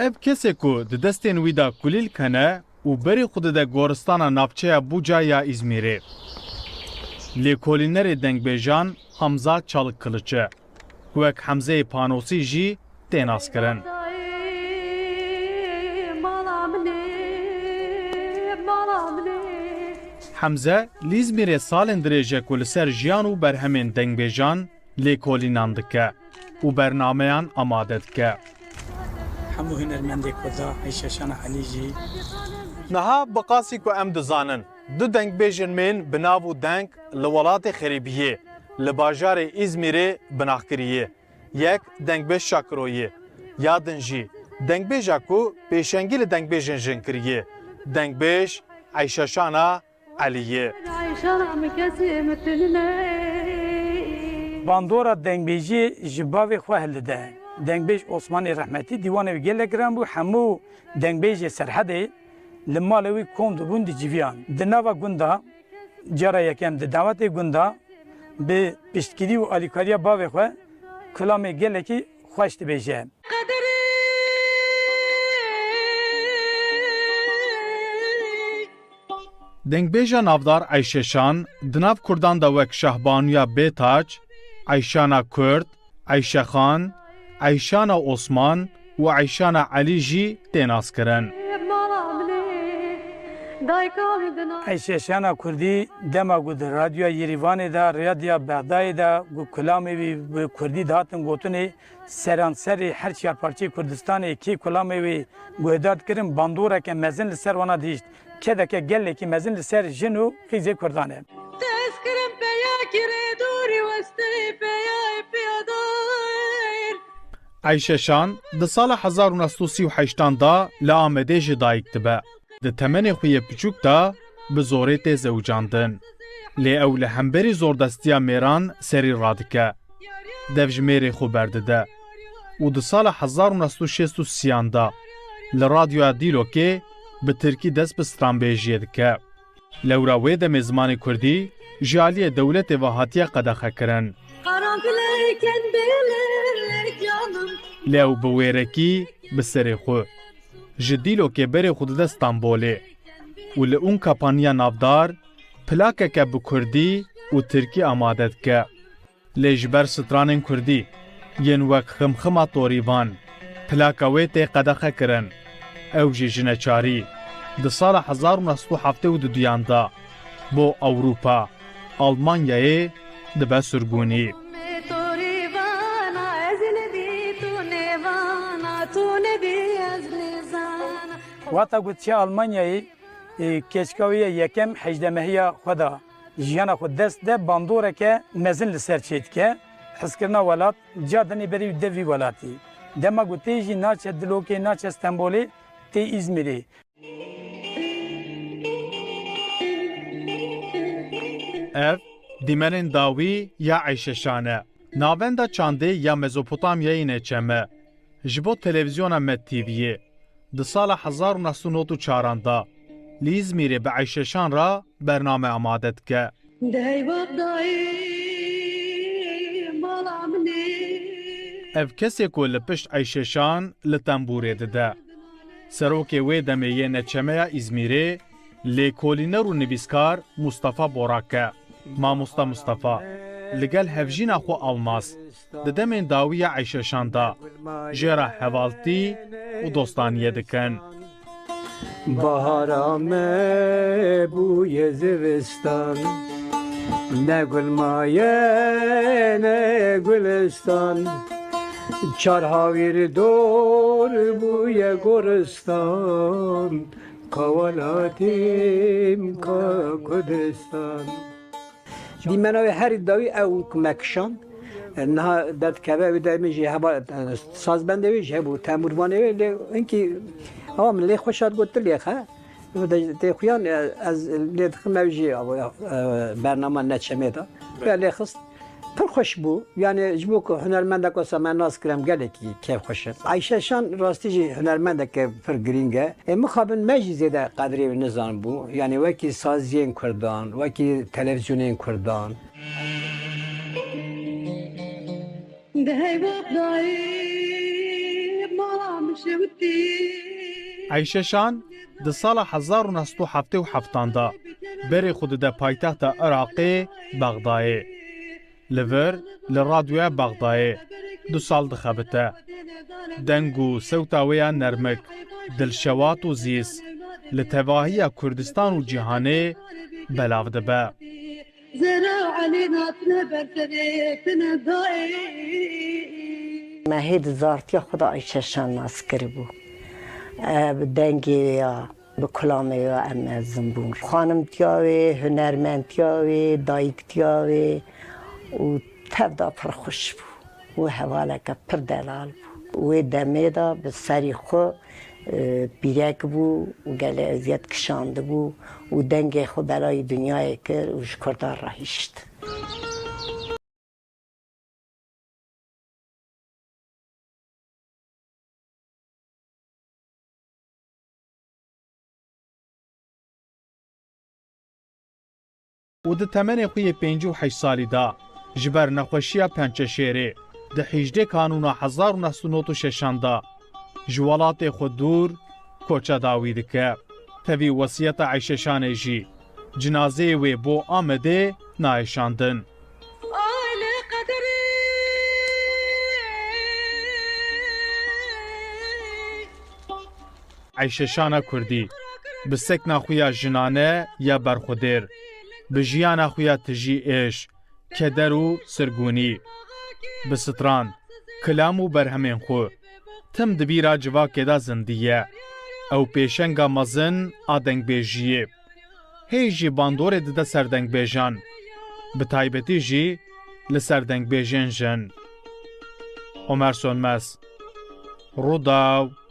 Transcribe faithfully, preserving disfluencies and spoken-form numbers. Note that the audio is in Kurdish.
Ev kesê ku di destên wî de kulîlk hene û berê xwe dide goristana navçeya Buca ya Îzmîrê. Lêkolînerê dengbêjan Hamza Çalıkkılıç e. Wek Hemzeyê Panosî jî tê naskirin. Hemze li Îzmîrê salên dirêj e ku li ser jiyan û berhemên dengbêjan lêkolînan dike û bernameyan amade dike. Hemû hunermendê Kurda, Eyşe Şana Elî jî. Niha bi qasî ku em dizanin, du dengbêjên mêr bi nav û deng li welatê xerîbiyê, li bajarê Îzmîrê binaxkirî ye. Yek dengbêj Şakiro ye, ya din jî dengbêja ku pêşengî li dengbêjên jin kiriye, dengbêj Eyşe Şana Elî ye. Bandora dengbêjiyê ji bavê xwe hildide. Dengbêj Osmanê Rehmetî dîwanê wî gelek giran bû, hemû dengbêjê Serhedê li malê wî kom dibûn, diciviyan. Di nava gunda cara yekem di dawetê gunda bi piştgirî û alîkariya bavê xwe kulamê gelekî xweş dibêje. Dengbêja navdar Eyşe Şan di nav Kurdan de wek Şahbanuya Bêtac, Eyşana Kurd, Eyşe Xan, Eyşana Osman û Eyşana Elî jî tê naskirin. Eyşe Şana Kurdî dema ku di radyoya Yerîvanê de, radyoya Bexdayê de ku kulamê wî bi Kurdî dihatin gotinê, seranserê her çar parçeyê Kurdistanê kê kulamê wî guhdar dikirin, bandoreke mezin li ser wana dihişt. Kedeke gelekî mezin li ser jin û qîzê Kurdan e. Eyşe Şan di sala hezar û neh sed û sî û heştan de li Amedê ji dayik dibe. Di temenê xwe yê piçûk de bi zorê tê zewicandin. Lê ew li hemberî zordestiya mêran serî radike. Dev ji mêrê xwe berdide û di sala hezar û neh sed û şêst û sêyan de li Radyoya Dîlokê bi tirkî dest bi stranbêjiyê dike. Lewra wê demê zimanê kurdî ji aliyê dewletê ve hatiye qedexekirin. Lê ew bi wêrekî bi serê xwe ji Dîlokê berê xwe dide Stenbolê û li Unkapanîya navdar plakeke bi kurdî û tirkî amade dike. Lê ji ber stranên kurdî yên wek Ximxima Torîvan, plaka wê tê qedexekirin. Ew jî ji neçarî di sala hezar û neh sed û heftê û duyan de bo Ewropa, Almanyayê dibe sirgûnî. Wata ku diçe Almanyayê, e, keçika wê ye yekem hejdeh mehiya xwe da jiyana xwe dest de bandoreke mezin li ser çêdike. Hizkirina welat, ca dinê berî wî de vî welatî. Dema ku tê jî naçe Dilokê, naçe Stenbolê, tê Îzmîrê. Ev dîmenên dawî ya Eyşe Şan e. Navenda çandê ya Mezopotamyayê neçem e. Ji bo televîzyona Med T V'yê di sala hezar û neh sed û nod û çaran de li Îzmîrê bi Eyşe Şan re bername amade dike. Ev kesê ku li pişt Eyşe Şan li tembûrê dide. Serokê wê demê yê neçemeya Îzmîrê, lêkolîner û nivîskar Mustafa Borak e. Mamosta Mustafa, li gel hevjîna xwe Almaz, di demên dawî ya Eyşe Şan de jê re hevaltî û dostaniyê dikin. Bahara me bûye zivistan, ne gul maye ne gulistan. Çar hawîr dor bûye goristan, ka welatîm ka Kurdistan. Dîmena wê herî dawî ew ku me kişand. Niha derdikeve wî demê jî heba, e, sazbendê wê jî hebû, temûrvanê wê, lê hinkî, ama min lê xweş hat got, tu lê xe. Wê de tê xuyan, e, ez lê dixim ew jî, e, bernama neçemê de. Wê lê xist. Pir xweş bû. Yanî ji bo ku hunermendek wisa me nas kirim gelekî kêfxweş e. Eyşe Şan rastî jî hunermendeke pir girîng e. Ê mixabin me jî zêde qedrê wî nizanibû. Yanî wekî saziyên kurdan, wekî televîzyonên kurdan. Eyşe Şan di sala hezar û neh sed û heftê û heftan de berê xwe dide paytexta Iraqê, Bexdayê. Li vir li radyoya Bexdayê du sal dixebite. Deng û sewta wê ya nermik, dilşewat û zîz li tevahiya Kurdistan û cîhanê belav dibe. Zehra Elî natine ber tenê tine dayê. Me hê di zartiya xwe de Ayşe Şan nas kiribû. E, bi dengê wê ya, bi kulamê ya em mezin bûn. Xanimtiya wê, hunermendtiya wê, dayiktiya wê û tev de pir xweş bû. Û hevaleke pir delal bû. Wê demê de bi serî xwe, e, pîrek bû û gelê eziyet kişandibû û dengê xwe belayî dinyayê kir û ji Kurdan re hişt. Û di temenê xwe yê pêncî û heşt salî de ji ber nexweşiya pençeşêrê di hêjdê Kanûna hezar û neh sed û nod û şeşan de ji welatê xwe dûr koça dawî dike. Tevî wesiyeta Eyşe Şanê jî cinazeyê wê bo Amedê nayê şandin. Eyşe Şana Kurdî bi sekna xwe ya jinane ya berxwedêr, bi jiyana xwe ya tijî êş, keder û sirgûnî, bi stran, kilam û berhemên xwe, tim di bîra civakê de zindî ye. Ew pêşenga mezin a dengbêjiyê. Hê jî bandorê dide ser dengbêjan, bi taybetî jî li ser dengbêjên jin. Omer Sönmez, Rûdaw.